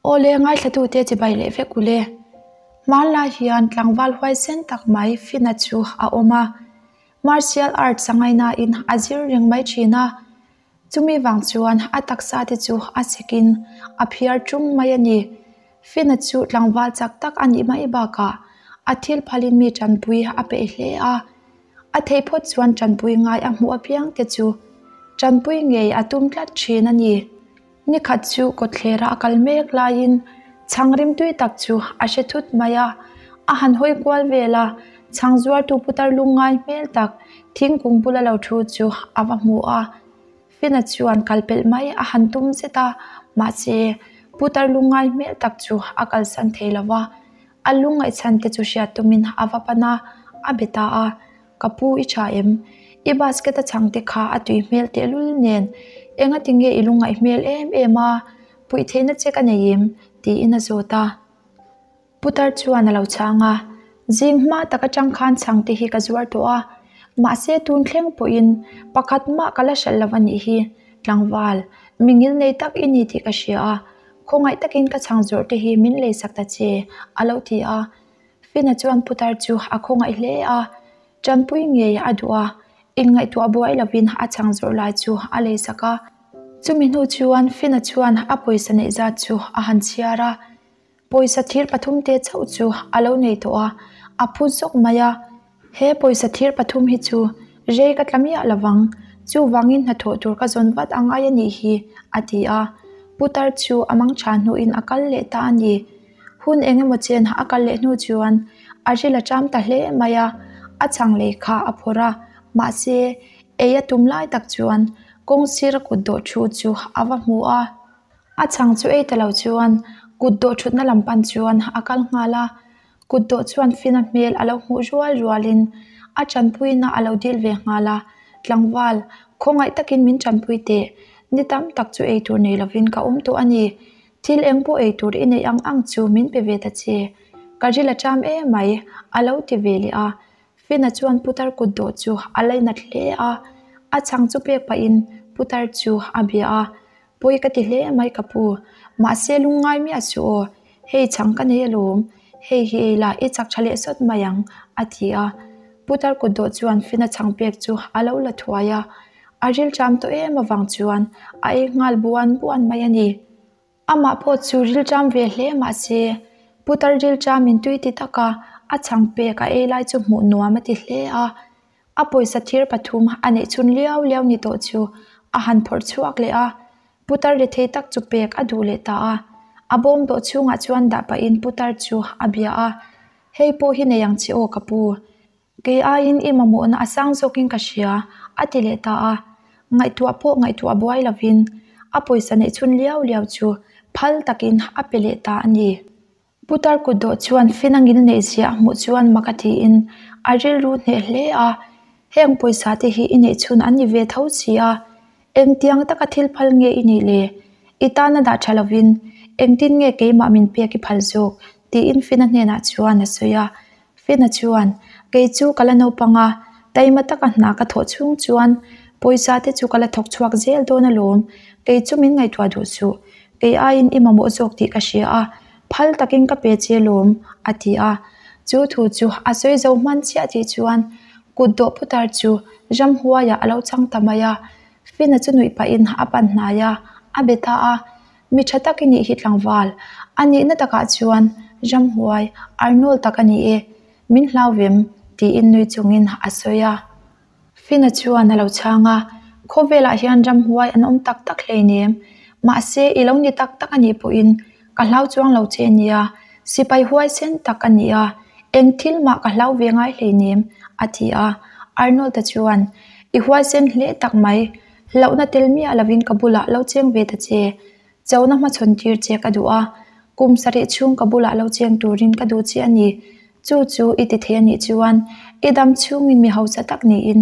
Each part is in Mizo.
Awle ngaithlatute chibai leh vek ule. Hmanlai hian tlangval huaisen tak mai Fina chu a awm a. Martial arts a ngainain a zir reng mai thin a. Chumi vang chuan a taksa te chu a sekin a phiar tung mai a ni. Fina chu tlangval chak tak a nih mai bakah a thil phalin mi tanpui a peih hle a. A thei phawt chuan tanpui ngai a hmuh apiang te chu tanpui ngei a tum tlat thin a ni. Ni khat chu kawtthlera a kal mek laiin chhang rimtui tak chu a hre thut mai a, a han hawi kual vel a, chhang zuartu putar lungngai hmel tak thingkung bula lo thu chu a va hmu a. Fina chuan kal pelh mai a han tum zet a, mahse putar lungngai hmel tak chu a kalsan thei lo va, a lungngaihchhan te chu hriat tumin a va pan a, a be ta a. Ka pu i tha em? I basket a chhang te kha a tui hmel tehlul nen enga tinge i lungngaih hmel em em a, puih theihna che ka nei em? tiin a zawt a. Putar chuan a lo chhang a, Zing hma tak atang khan chhang te hi ka zuar tawh a, mahse tun thleng pawhin pakhat mah ka la hralh lo a nih hi, tlangval, mi ngil nei tak i ni tih ka hria a, khawngaih takin ka chhang zawrh te hi min leisak ta che, a lo ti a. Fina chuan putar chu a khawngaih hle a, tanpui ngei a duh a, inngaihtuah buai lovin a chhang zawrh lai chu a lei sak a. Chumi hnu chuan Fina chuan a pawisa neih zat chu a han chhiar a, pawisa thir pathumte chauh chu a lo nei tawh a, a phu zawk mai a. He pawisa thir pathum hi chu rei ka tla miah lovang, chuvangin hnathawh tur ka zawn vat a ngai a nih hi, a ti a. Putar chu a mang tha hnuin a kal leh ta a ni. Hun eng emaw chen a kal leh hnu chuan a ril a ṭam ta hle mai a, a chhang lei kha a phawrh a, mahse ei a tum lai tak chuan kawng sira kut dawh thu chu a va hmu a. A chhang chu ei ta lo chuan kut dawh thutna lam pan chuan a kal nghal a, kut dawh chuan fina hmel a lo hmuh rual rualin a tanpuina a lo dil ve nghal a, tlangval khawngaih takin min tanpui teh, ni tam tak chu ei tur nei lovin ka awm tawh a ni. Thil eng pawh ei tur i neih ang ang chu min pe ve ta che, ka ril a ṭam em mai, a lo ti ve leh a. Fina chuan putar kut dawh chu a lainat hle a, a chhang chu pek pahin putar chu a bia a, Pawi ka ti hle mai ka pu, mahse lungngai miah suh aw, hei chhang ka nei alawm, hei hi ei la i chak ṭha leh sawt mai ang, a ti a. Putar kut dawh chuan Fina chhang pek chu a lo la thuai a, a ril ṭam tawh em avang chuan a ei nghal buan buan mai a ni. Amah pawh chu rilṭam ve hle mahse, putar rilṭamin tui ti taka a chhang pek a ei lai chu hmuh nuam a ti hle a. A pawisa thir pathum a neih chhun liau liau ni tawh chu a han phawrh chhuak leh a, putar rethei tak chu pek a duh leh ta a. A bawm dawh chhungah chuan dah pahin putar chu a bia a, Hei pawh hi nei ang che aw ka pu. Kei aiin i mamawhna a sang zawkin ka hria, a ti leh ta a. Ngaihtuah pawh ngaihtuah buai lovin a pawisa neih chhun liau liau chu phal takin a pe leh ta a ni. Putar kut dawh chuan fin angin neih ziah a hmuh chuan mak a tiin a rilru hneh hle a, Heng pawisa te hi i neih chhun an ni ve tho si a, engtiang taka thil phal nge i nih le? I tana dah tha lovin engtin nge keimah min pek i phal zawk? tiin Fina hnenah chuan a sawi a. Fina chuan, Kei chu ka la naupang a, taima taka hna ka thawh chhung chuan pawisa te chu ka la thawk chhuak zel dawn alawm, kei chu min ngaihtuah duh suh, kei aiin i mamawh zawk tih ka hria a, phal takin ka pe che alawm, a ti a. Chu thu chu a sawi zo hman chiah tih chuan kut dawh putar chu ramhuaiah a lo chang ta mai a, Fina chu nuih pahin a pan hnai a, a be ta a. Mi tha tak i nih hi tlangval, a nihna takah chuan ramhuai Arnold tak a ni e, min hlau vem tiin nui chungin a sawi a. Fina chuan a lo chhang a, Khawvelah hian ramhuai an awm tak tak hleinem, mahse i lo ni tak tak a nih pawhin ka hlau chuang lo che nia, sipai huaisen tak a ni a, eng thil mah ka hlau ve ngai hleinem, a ti a. Arnold-a chuan, I huaisen hle tak mai, Hlauhna tel miah lovin ka bulah lo cheng ve ta che. Chona hmachhawn tir che ka duh a, kum sarih chhung ka bulah lo cheng turin ka duh che a ni. Chu chu i ti thei a nih chuan i dam chhungin mi hausa tak niin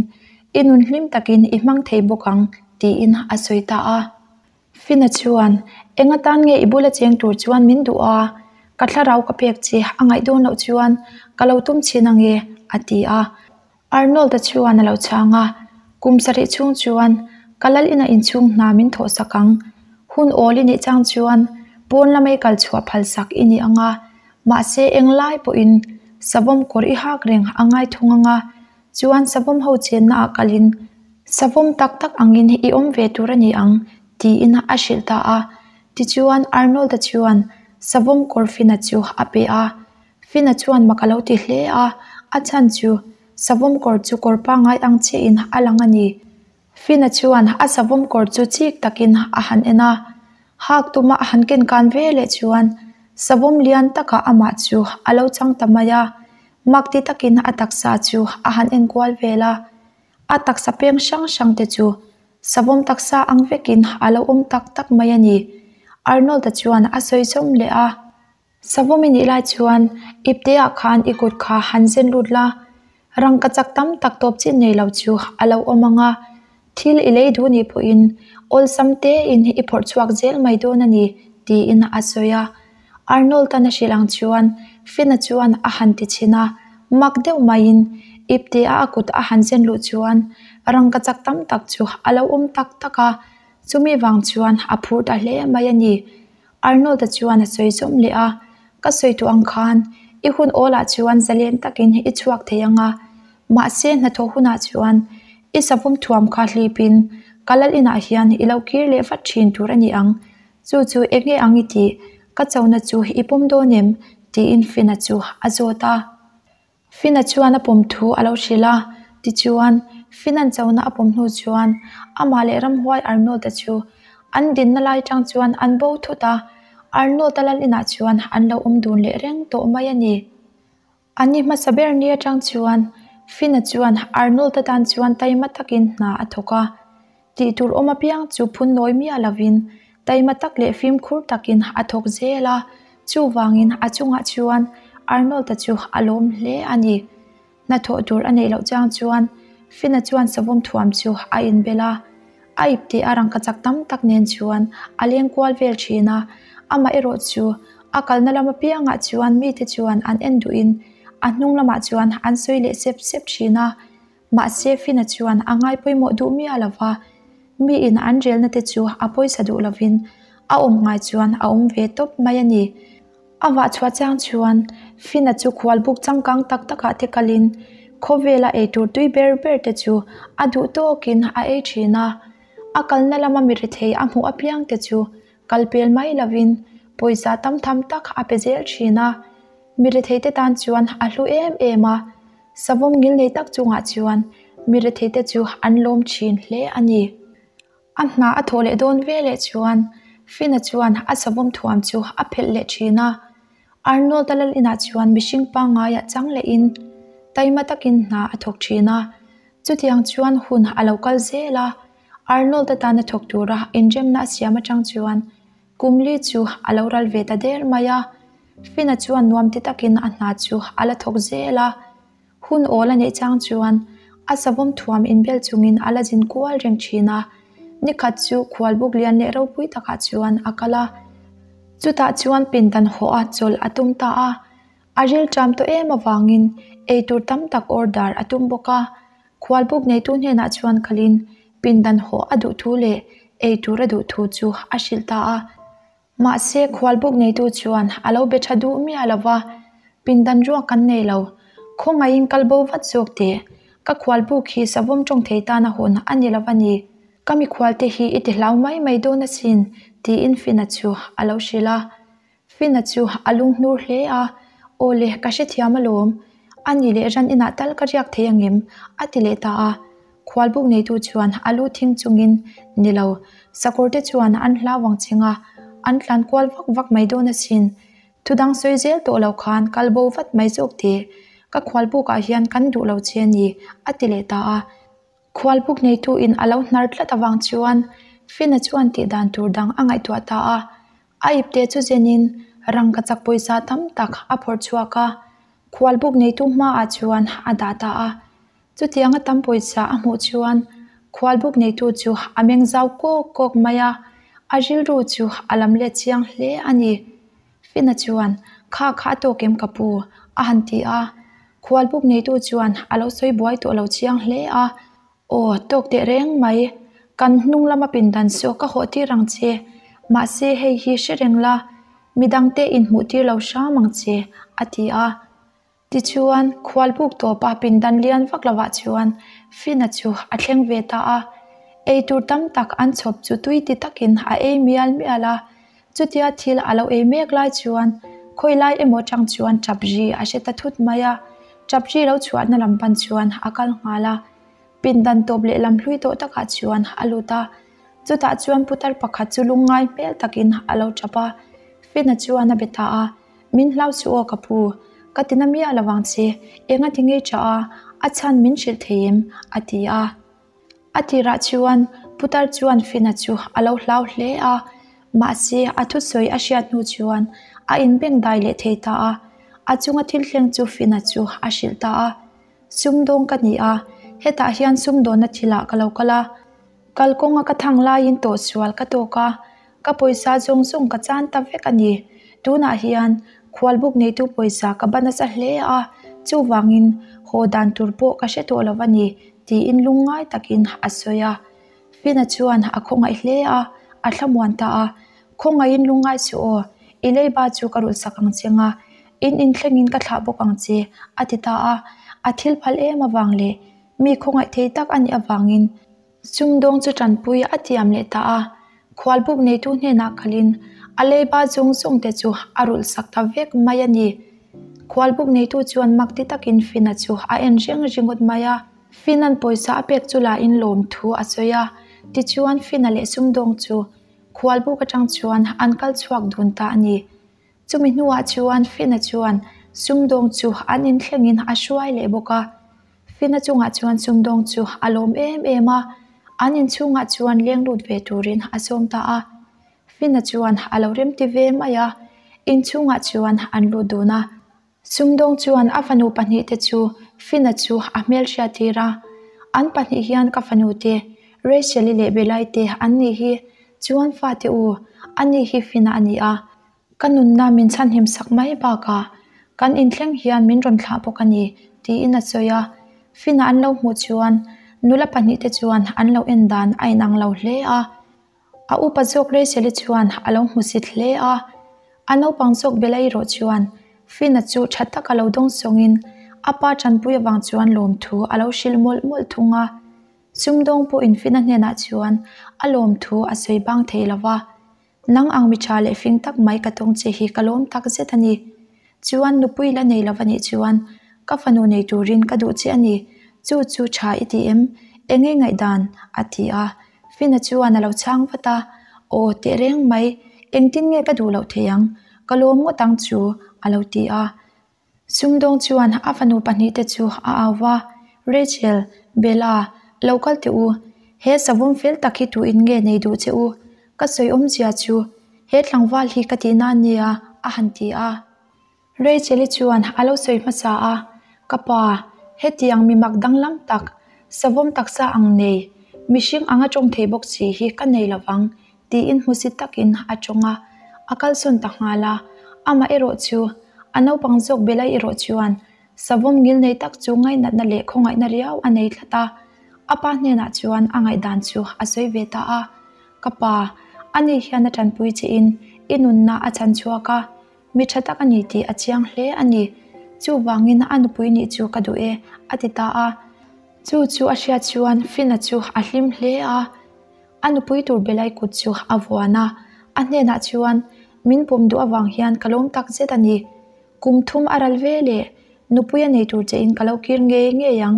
i nun hlim takin i hmang thei bawk ang, tiin a sawi ta a. Fina chuan, Eng atan nge i bula cheng tur chuan min duh a? Ka thlarau ka pek che a ngaih dawn loh chuan ka lo tum chhin ange, a ti a. Arnold-a chuan a lo chhang a, Kum sarih chhung chuan ka lal ina inchhung hna min thawhsak ang. Hun awl i neih chang chuan Pawn lama i kal chhuah phalsak i ni ang a, mahse englai pawhin savawm kawr i hak reng a ngai thung ang a, chuan savawm ho chenna ah kalin savawm tak tak angin i awm ve tur a ni ang, tiin a hrilh ta a. Tichuan Arnold-a chuan savawm kawr Finn-a chu a pe a. Finn-a chuan mak a lo ti hle a, a chhan chu savawm kawr chu kawr pangngai ang chiahin a lang a ni. Finn-a chuan a savawm kawr chu chik takin a han en a, hak tuma a han ken kan ve leh chuan savawm lian takah amah chu a lo chang ta mai a, mak ti takin a taksa chu a han en kual vel a, a taksa peng hrang hrang te chu savawm taksa ang vekin a lo awm tak tak mai a ni. Arnold-a chuan a sawi zawm leh a. Savawm i nih lai chuan ipte ah khan i kut kha han zen lut la, rangka chak tam tak tawp chin nei lo chu a lo awm ang a, thil i lei duh nih pawhin awlsam tein i phawrh chhuak zel mai dawn a ni tiin a sawi a. Arnold tan a hrilh ang chuan Finn-a chuan a han ti chhin a, mak deuh maiin ipte a a kut a han zen luh chuan rangka chak tam tak chu a lo awm tak tak a, chumi vang chuan a phur ta hle mai a ni. Arnold-a chuan a sawi zawm leh a, Ka sawi tawh ang khan, i hun awlah chuan zalen takin i chhuak thei ang a, mahse hnathawh hunah chuan i savawm thuam kha hlipin ka lal inah hian i lo kir leh vat thin tur a ni ang. Chu chu eng nge ang i tih? Ka chona chu i pawm dawn em? tiin Finn-a chu a zawt a. Finn-a chuan a pawm thu a lo hrilh a, tichuan, Finn-a'n chona a pawm hnu chuan amah leh ramhuai Arnold-a chu an dinna lai tang chuan an bo thut a, Arnold-a lal inah chuan an lo awm dun leh reng tawh mai a ni. A ni hmasa ber ni atang chuan Finn-a chuan Arnold-a tan chuan taima takin hna a thawk a, tih tur awm apiang chu phun nawi miah lovin taima tak leh fimkhur takin a thawk zel a, chuvangin a chungah chuan Arnold-a chu a lawm hle a ni. Hnathawh tur a neih loh chiang chuan Finn-a chuan savawm thuam chu a inbel a, a ipte a rangkachak tam tak nen chuan a leng kual vel thin a, amah erawh chu a kalna lam apiangah chuan mite chuan an en duhin a hnung lamah chuan an sawi leh sep sep thin a. Mahse Finn-a chuan a ngai pawimawh duh miah lo va, miin an relna te chu a pawisa duh lovin a awm ngai chuan a awm ve tawp mai a ni. A vah chhuah chiang chuan Finn-a chu khual buk changkang tak takah te kalin khawvela eitur tui ber ber te chu a duh tawkin a ei thin a. A kalna lama mi rethei a hmuh apiang te chu kal pel mai lovin pawisa tam tham tak a pe zel thin a. Mi rethei te tan chuan a hlu em em a. Savawm ngil nei tak chungah chuan mi retheite chu an lawm thin hle a ni. A hna a thawh leh dawn ve leh chuan Finn-a chuan a savawm thuam chu a phelh leh thin a. Arnold-a lal inah chuan mihring pangngaiah chang lehin taima takin hna a thawk thin a. Chutiang chuan hun a lo kal zel a, Arnold-a tana thawk tura inremna a siam atang chuan Kum li chu a lo ral ve ta der mai a, Finn-a chuan nuam ti takin a hna chu a la thawk zel a. Hun awl a neih chang chuan a savawm thuam inbel chungin a la zin kual reng thin a. Nikhat chu khualbuk lian leh ropui takah chuan a kal a, chutah chuan pindan hawh a chawlh a tum ta a. A rilṭam tawh em avangin eitur tam tak order a tum bawk a. Khualbuk neitu hnenah chuan kalin pindan hawh a duh thu leh ei tur a duh thu chu a hrilh ta a. Mahse, khualbuk neitu chuan a lo be tha duh miah lo va, Pindan ruak kan nei lo, khawngaihin kal bo vat zawk teh, ka khualbuk hi savawm tawng thei tana hawn a ni lo va ni, ka mikhualte hi i ti hlau mai mai dawn asin, tiin Finn-a chu a lo hrilh a. Finn-a chu a lunghnur hle a, Aw le, ka hrethiam alawm. A ni leh ran inah tal ka riak thei angem? a ti leh ta a. Khualbuk neitu chuan a lu thing chungin, Ni lo, sakawrte chuan an hlau ang cheng a, an tlan kual vak vak mai dawn asin. Thudang sawi zel tawh lo khan kal bo vat mai zawk teh. Ka khualbukah hian kan duh lo che a ni, a ti leh ta a. Khualbuk neitu in a lo hnar tlat avang chuan Finn-a chuan tih dan tur dang a ngaihtuah ta a. A ipte chu zenin rangkachak pawisa tam tak a phawrh chhuak a, khualbuk neitu hmaah chuan a dah ta a. Chutianga tam pawisa a hmuh chuan khualbuk neitu chu a meng zau kawk kawk mai a, a rilru chu a lam let chiang hle a ni. Finn-a chuan, Kha kha a tawk em ka pu? a han ti a. Khualbuk neitu chuan a lo sawi buai tawh lo chiang hle a, Aw, tawk teh reng mai. Kan hnung lama pindan saw ka hawh tir ang che. Mahse, hei hi hre reng la. Midangte inhmuhtir lo hram ang che, a ti a. Tichuan, khualbuk tawpa pindan lian vak lovah chuan Fina chu a thleng ve ta a. Eitur tam tak an chhawp chu tui ti takin a ei mial mial a. Chutia thil a lo ei mek lai chuan khawi lai emaw tang chuan tap ri a hre ta thut mai a. Tap ri lo chhuahna lam pan chuan a kal nghal a. Pindan tawp leh lam hlui tawh takah chuan a lut a. Chutah chuan putar pakhat chu lungngai hmel takin a lo tap a. Fina chuan a be ta a. Min hlau chu aw ka pu, ka ti na miah lo vang che, enga ti ngei tha a, a chhan min hrilh thei em? a ti a. A tirah chuan putar chuan Fina chu a lo hlau hle a, mahse a thusawi a hriat hnu chuan a inbengdai leh thei ta a, a chunga thil thleng chu Fina chu a hrilh ta a. Sumdawng ka ni a, hetah hian sumdawnna thilah ka lo kal a, Kalkawnga ka thang laiin tawhsual ka tawk a, ka pawisa zawng zawng ka chan ta vek a ni. Tunah hian khualbuk neitu pawisa ka ba nasa hle a, chuvangin haw dan tur pawh ka hre tawh lo a ni, tiin lungngai takin a sawi a. Fina chuan a khawngaih hle a, a thlamuan ta a, Khawngaihin lungngai suh aw, i leiba chu ka rulh sak ang che nga, in inthlengin ka thlah bawk ang che, a ti ta a. A thil phal em avang leh Mi khawngaih thei tak a nih avangin sumdawng chu tanpui a tiam leh ta a, khualbuk neitu hnenah kalin a leiba zawng zawng te chu a rulh sak ta vek mai a ni. Khualbuk neitu chuan mak ti takin Fina chu a en reng ringawt mai a. Fina'n pawisa a pek chu lahin lawmthu a sawi a, tichuan Fina leh sumdawng chu khualbuk atang chuan an kal chhuak dun ta a ni. Chumi hnuah chuan Fina chuan sumdawng chu an inthlengin a hruai leh bawk a. Fina chungah chuan sumdawng chu a lawm em em a, an inchhungah chuan leng lut ve turin a sawm ta a. Fina chuan a lo remti ve mai a, inchhungah chuan an lut dun a. Sumdawng chuan a fanu pahnihte chu Fina chu a hmelhriat tir a, An pahnih hian ka fanute, Rachel-i leh Bella-i te an nih hi, chuan fate u, ani hi Fina a ni a, ka nunna min chhanhim sak mai bakah kan inthleng hian min rawn thlah bawk a ni, tiin a sawi a. Fina an lo hmuh chuan nula pahnihte chuan an lo en dan a inang lo hle a. A upa zawk Rachel-i chuan a lo hmusit hle a, a naupang zawk Bella erawh chuan Finn-a chu tha taka lo dawng sawngin a pa tanpui avang chuan lawmthu a lo hrilh mawlh mawlh thung a. Sumdawng pawhin Finn-a hnenah chuan a lawmthu a sawi bang thei lo va, Nang ang mi tha leh fing tak mai ka tawng che hi ka lawm tak zet a ni. Chuan nupui la nei lo va nih chuan ka fanu nei turin ka duh che a ni, chu chu tha i ti em? Enge ngaihdan? a ti a. Fina chuan a lo chhang vat a, Aw tehreng mai, engtin nge ka duh loh thei ang? Ka lawm ngawt ang chu, a lo ti a. Sumdawng chuan a fanu pahnihte chu a au va, Rachel, Bella, lo kal teh u. He savawm fel tak hi tuin nge nei duh che u? Ka sawi awmzia chu he tlangval hi ka tihna ania, a han ti a. Rachel-i chuan a lo sawi hmasa a, Ka pa, hetiang mi mak danglam tak, savawm taksa ang nei, mihring anga tawng thei bawk si hi ka nei lovang, tiin hmusit takin a tawng a, a kalsawn ta nghal a. Amah erawh chu a naupang zawk Belai erawh chuan savawm ngil nei tak chu ngainatna leh khawngaihna riau a nei tlat a. A pa hnenah chuan a ngaihdan chu a sawi ve ta a, Ka pa, ani hian a tanpui chein i nunna a chhan chhuak a, mi tha tak a ni tih a chiang hle a ni. Chuvangin a nupui nih chu ka duh e, a ti ta a. Chu chu a hriat chuan Fina chu a hlim hle a. A nupui tur Belai kut chu a vuan a, a hnenah chuan, Min pawm duh avang hian ka lawm tak zet a ni. Kum thum a ral ve leh, nupui a nei tur chein ka lo kir ngei ngei ang,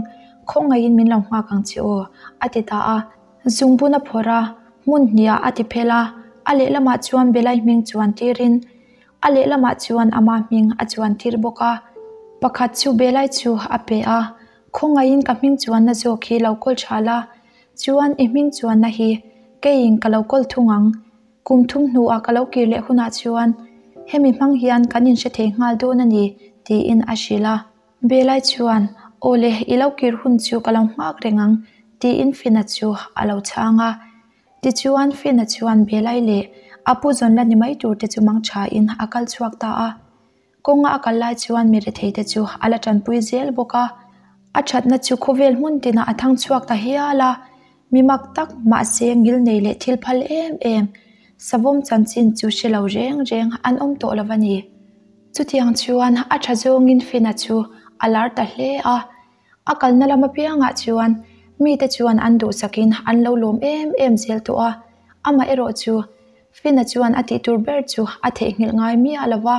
khawngaihin min lo nghak ang che aw, a ti ta a. Zungbun a phawrh a, hmun hniah a ti phel a, a lehlamah chuan Belai hming chuan tirin, a lehlamah chuan ama hming a chuan tir bawk a. Pakhat chu Belai chu a pe a, Khawngaihin ka hming chuanna zawk hi lo kawl tha la, Chuan i hming chuanna hi keiin ka lo kawl thung ang. Kum thum hnuah ka lo kir leh hunah chuan hemi hmang hian kan inhre thei nghal dawn a ni, tiin a hrilh a. Belai chuan, Aw le, i lo kir hun chu ka lo nghak reng ang, tiin Fina chu a lo chhang a. Tichuan Fina chuan Belai leh a pu zawn la ni mai tur te chu mang thain a kal chhuak ta a. Kawnga a kal lai chuan mi retheite chu a la tanpui zel bawk a, a thatna chu khawvel hmun tinah a thang chhuak ta hial a, mi mak tak mahse ngil nei leh thil phal em em. Savawm chanchin chu hre lo reng reng an awm tawh lo a ni. Chutiang chuan a tha zawngin Fina chu a lar ta hle a. A kalna lam apiangah chuan mite chuan an duhsakin an lo lawm em em zel tawh a. Amaherawhchu, Fina chuan a tihtur ber chu a theihnghilh ngai miah lo va.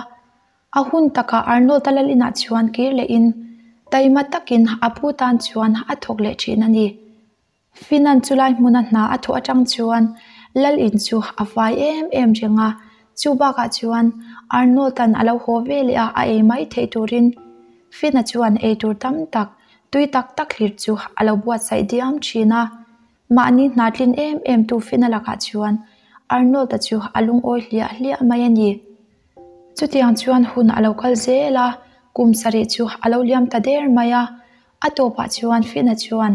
A hun takah Arnold-a lal inah chuan kir lehin taima takin a pu tan chuan a thawk leh thin a ni. Finan chulai hmuna hna a thawh atang chuan lal in chu a fai em em reng a, chu bakah chuan Arnold-a'n a lo haw ve leh a, a ei mai theih turin Fina chuan ei tur tam tak, tui tak tak hlir chu a lo buatsaih diam thin a. Mahni hna tlin em em tu Fina lakah chuan Arnold-a chu a lungawi hliah hliah mai a ni. Chutiang chuan hun a lo kal zel a, kum sarih chu a lo liam ta der mai a. A tawpah chuan Fina chuan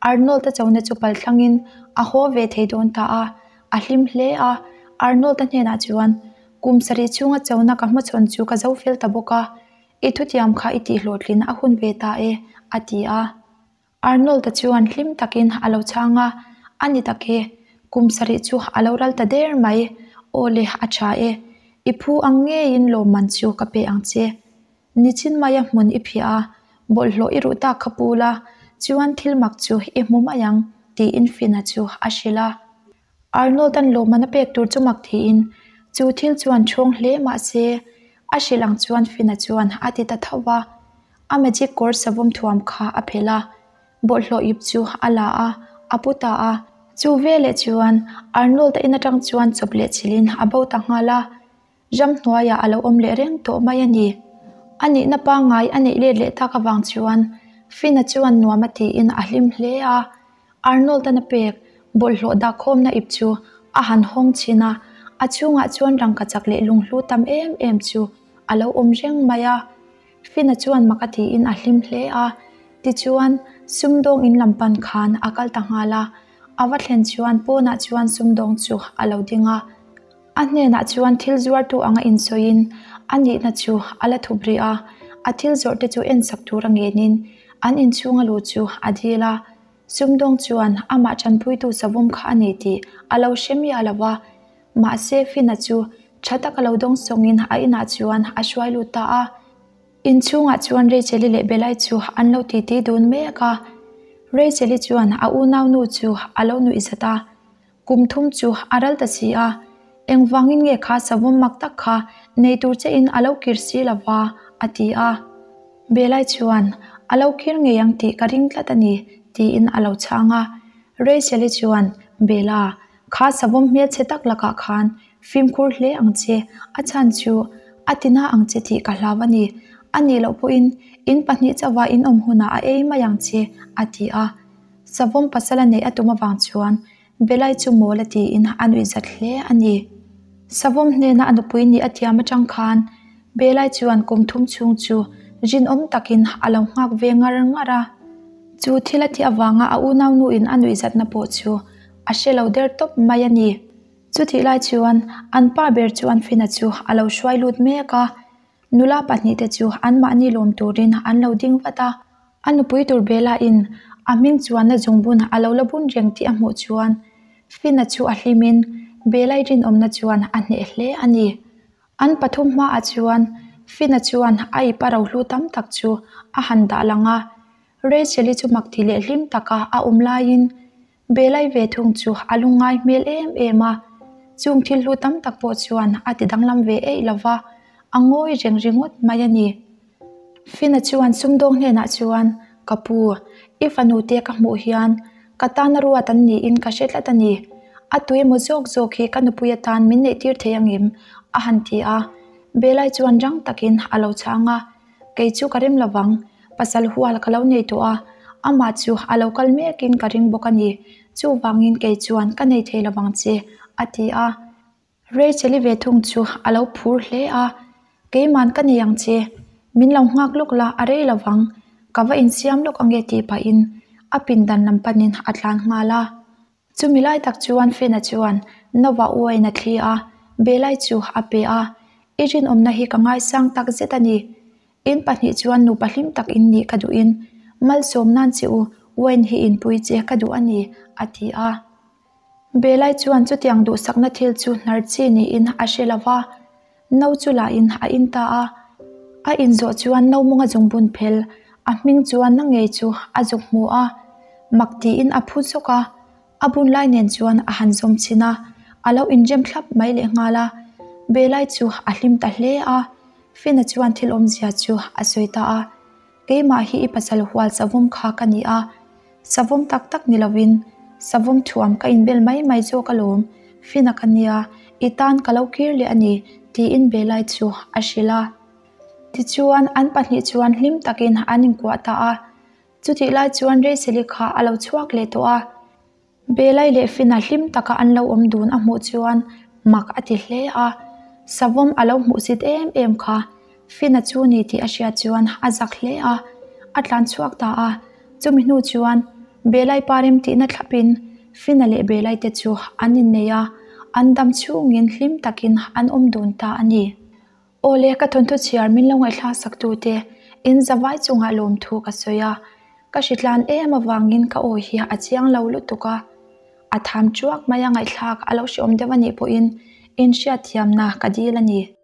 Arnold-a chona chu palthlangin a haw ve thei dawn ta a, a hlim hle a. Arnold-a hnenah chuan, Kum sarih chhunga chona ka hmachhawn chu ka zo fel ta bawk a, i thutiam kha i tihhlawhtlin a hun ve ta e, a ti a. Arnold-a chuan hlim takin a lo chhang a, A ni tak e, kum sarih chu a lo ral ta der mai, aw le a tha e, i phu ang ngeiin lawmman chu ka pe ang che. Nichin maia hmun i phiah a, bawlhhlawh i ruh tak kha pu la, chuan thil mak chu i hmu mai ang, tiin Finn-a chu a hrilh a. Arnold-a'n lawmman a pek tur chu mak tiin chu thil chuan chhawng hle mah se, a hrilh ang chuan Finn-a chuan a ti ta tho va. A magic kawr savawm thuam kha a phelh a, bawlhhlawh ip chu a la a, a pu ta a. Chu veleh chuan Arnold-a in atang chuan chawp leh chilhin a bo ta nghal a. Ramhnuaiah a lo awm leh reng tawh mai a ni. A nihna pangngai a neih let leh tak avang chuan Finn-a chuan nuam a tiin a hlim hle a. Arnold-a'n a pek bawlhhlawh dahkhawmna ip chu a han hawng chhin a, a chhungah chuan rangkachak leh lunghlu tam em em chu a lo awm reng mai a. Finn-a chuan mak a tiin a hlim hle a. Tichuan, sumdawng in lam pan khan a kal ta nghal a. A va thlen chuan pawnah chuan sumdawng chu a lo ding a. A hnenah chuan thil zuartu anga insawiin a nihna chu a la thup rih a, a thil zawrhte chu ensak tura ngenin an inchhunga luh chu a dil a. Sumdawng chuan amah tanpuitu savawm kha a ni tih a lo hre miah lo va, mahse Fina chu tha taka lo dawng sawngin a inah chuan a hruai lut ta a. Inchhungah chuan Rachel-i leh Bella-i chu an lo titi dun mek a, Rachel-i chuan a unaunu chu a lo nuih zat a. Kum thum chu a ral ta si a, engvangin nge kha savawm mak tak kha nei tur che in a lo kir si lo va? a ti a. Belai chuan, A lo kir ngei ang tih ka ring tlat a ni, tiin a lo chhang a. Rachel-i chuan, Bella, kha savawm hmelchhe tak lakah khan fimkhur hle ang che, a chhan chu a tina ang che tih ka hlau a ni. A nih loh pawhin in pahnih chauha in awm hunah a ei mai ang che, a ti a. Savawm pasal a neih a tum avang chuan Belai chu mawl a tiin a nuih zat hle a ni. Savawm hnena a nupui nih a thiam atang khan Belai chuan kum thum chhung chu rinawm takin a lo nghak ve ngar ngar a. Chu thil a tih avanga a unaunuin a nuih zatna pawh chu a hre lo der tawp mai a ni. Chutih lai chuan an pa ber chuan Fina chu a lo hruai lut mek a. Nula pahnihte chu anmahni lawm turin an lo ding vat a. A nupui tur Bella-in a hming chuanna zungbun a lo la bun reng tih a hmuh chuan Finn-a chu a hlimin Bella-i rinawmna chuan a hneh hle a ni. An pathum hmaah chuan Finn-a chuan a ip a rohlu tam tak chu a han dah lang a. Rachel-i chu mak ti leh hlim taka a awm laiin Belai ve thung chu a lungngai hmel em em a, chung thil hlu tam tak pawh chuan a ti danglam ve eih lo va, a ngawi reng ringawt mai a ni. Fina chuan sumdawng hnenah chuan, Ka pu, i fanu te ka hmuh hian ka tana ruat an niin ka hre tlat a ni. A tu emaw zawk zawk hi ka nupui atan min neihtir thei angem? a han ti a. Belai chuan rang takin a lo chhang a, Kei chu ka rem lovang, pasal hual ka lo nei tawh a, amah chu a lo kal mekin ka ring bawk a ni, chuvangin kei chuan ka nei thei lovang che, a ti a. Rachel-i ve thung chu a lo phur hle a, Keiman ka nei ang che, min lo nghak lawk la a rei lovang, ka va insiam lawk ange tih pahin a pindan lam panin a tlan nghal a. Chumi lai tak chuan Fena chuan Nova uain a thli a, Belai chu a pe a, I rinawmna hi ka ngaisang tak zet a ni. In pahnih chuan nupa hlim tak in nih ka duhin malsawm nan che u, uain hi inpui che ka duh a ni, a ti a. Belai chuan chutiang duhsakna thil chu hnar chi niin a hre lo va, no chu lahin a in ta a. A inzawh chuan no mawnga zungbun phel a hming chuan na ngei chu a zuk hmu a, mak tiin a phu zawk a. A bun lai nen chuan a han zawm chhin a, a lo inrem thlap mai lehnghal a. Belai chu a hlim ta hle a, Fina chuan thil awmzia chu a sawi ta a. Keimah hi i pasal hual savawm kha ka ni a, savawm tak tak ni lovin savawm thuam ka inbel mai mai zawk alawm, Fina ka nia, i tan ka lo kir leh a ni, tiin Belai chu a hrilh a. Tichuan, an pahnih chuan hlim takin an inkuah ta a. Chutih lai chuan Reiseli kha a lo chhuak leh tawh a. Belai leh Fina hlim taka an lo awm dun a hmuh chuan mak a ti hle a, savawm a lo hmuh sit em em kha. Fina chu ni tih a hriat chuan a zak hle a, a tlan chhuak ta a. Chumi hnu chuan Belai pa remtihna thlapin Fina leh Belai te chu an innei a, an dam chhungin hlim takin an awm dun ta a ni. Awle, ka thawnthu chhiar min lo ngaihthlak sak tute in zavai chungah lawmthu ka sawi a, ka hritlan em avangin ka aw hi a chiang lo lutuk a, a tham chuak mai a ngaihthlak a lo hreawm deuh a nih pawhin in hriatthiamna ka dil a ni.